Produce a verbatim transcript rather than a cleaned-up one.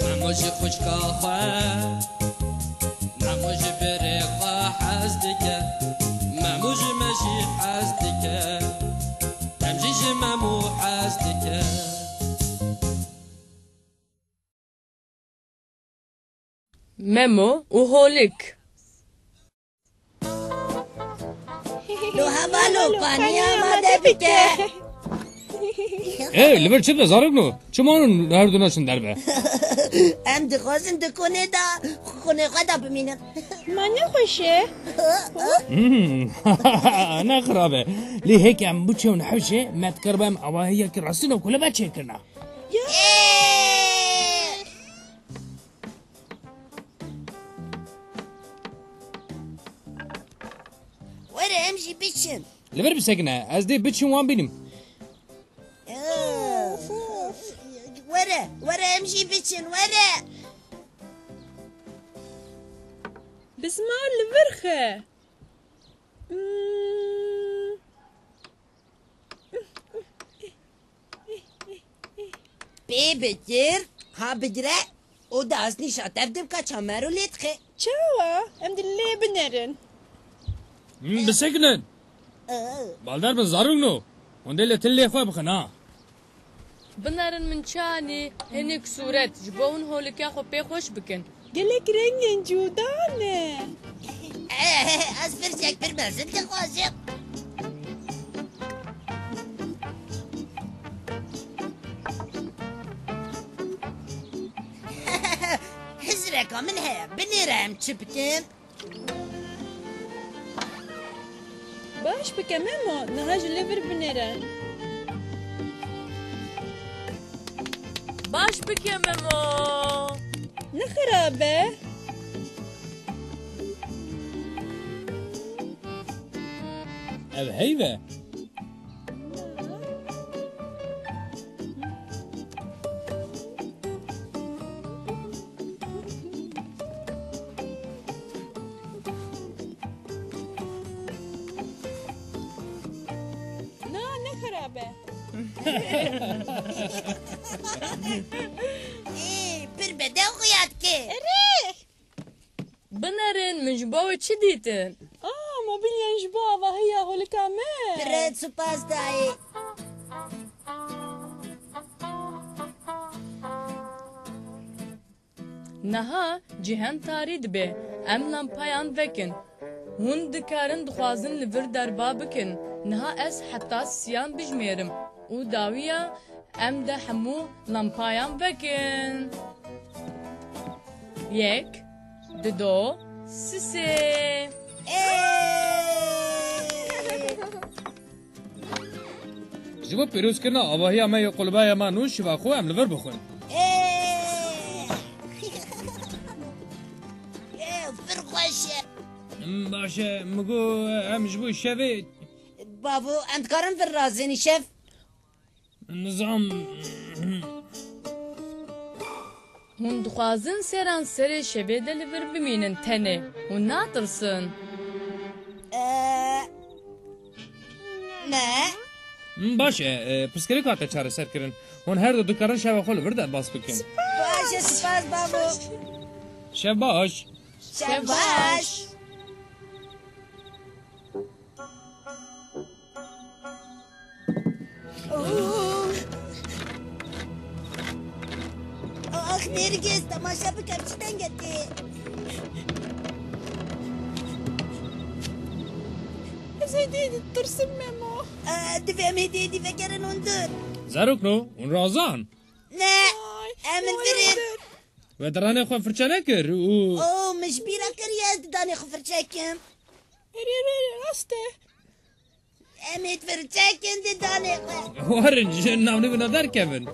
Memo ji xwişka xwe, Memo ji birê xwe hez dike, Memo ji me jî hez dike, em jî ji Memo hez dike. Memo û Holik. Lo hevalo, paniya ma de bike. Ê, li vir çi dibe zarokno? Çima hûn her du naçin derve? Em dixwazin di konê de xunê xwe de bimînin. Ma ne xweş e? Hmm, ne xirab e. Lê heke em biçewin hewşê, me dikaribe em avahiyekî rastîn û kulebe çêkirina. Ya. Ê! Were, em jî biçin. Li vir bisekine, ez dê biçim wan bînim. Were, were, em jî biçin, were. Bismar li vir xe. Hmm. Pê bikir, ha bigire, û di astnîşa tev dibka çamer û lê dixe. Çawa? Em di lê binerin. Hmm, bisekinin. Ee. Baldar bin zarûkno. Hûn dê li til lê xwe bixin ha. Binerin min çanî hinek sûret ji bo hûn holika xwe pê xweş bikin. Gelek rengên cuda ne. Ez pirçek pir mezin dixwazim. Hizreka min heye, binêre em çi bikin? Baş bike Memo, niha ji li vir binêre. Baş bike Memo. Ne xirab e. Ev heyv e. Na, ne xirab e. Ê, pir bedew xuya dike. Erê! Binerin, min ji bo we çi dîtin? Ah, mobilyan ji bo avahiya holika me. Pir spas dayê. Niha cihan tarî dibe. Em lampayan vekin. Hûn dikarin dixwazin li vir derva bikin. Niha ez heta siyan bijmêrim û dawiya em de hemû lampayan vekin. Yek, dido, sisê. Ê! Ji bo pîrozkirina avahiya me yê qulbeya me nû şiva xwe em li vir bixwin. Ê! Ê, pir xweş e. Baş e, min got em ji bo şevê. Bavo, em dikarin vir razênî şev? Nizam. Hûn dixwazin seran serê şevê de li vir bimînin tenê. Hûn natirsin. Ee, ne? Baş e, e, pirsgirêk hate çareserkirin. Hûn her du dikarin şeva xwe li vir derbas bikin. Baş e, spas bavo. Şev baş. Şev baş. Ax Nêrgiz, temaşe bike, çi denge tê? Ez hêdî ditirsim Memo. Divê em hêdî hêdî vegerin hundir. Zarokno, hûn razan? Ne, em li vir in. We diranê xwe firçe nekir û... O, min ji bîra kiriye ez didanê xwe firçe kim. Erê, erê, erê, rast e. Em ê firçe kin didanê xwe. Werin ji navnîvina derkevin.